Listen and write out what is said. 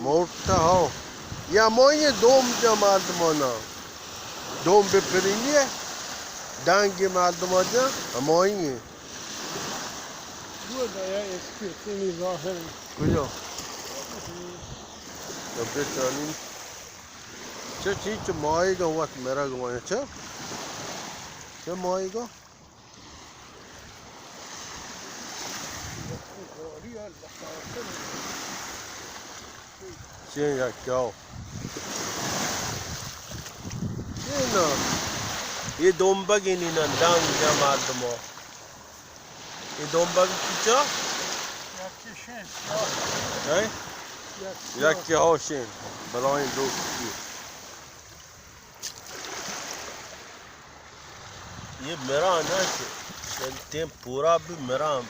موٹا ہو۔ یا ہمائی دوم جا مردمانا۔ دوم بپرینی ہے۔ ڈانگی مردمان جا ہمائی ہیں۔ کجا؟ تو بچانی۔ چہ چی چہ ماہیگا وت مرگ وایاں چہ؟ چہ ماہیگا؟ چین یکیاو۔ چین نا؟ یہ دومبگی نی نا، ڈنگ جا مردمو۔ یہ دومبگی کچا؟ یکی شین۔ ہیں؟ یکی۔ یکی ہو شین۔ بلائیں دوستی۔ یہ مران ہے کہ تیم پورا بھی مران۔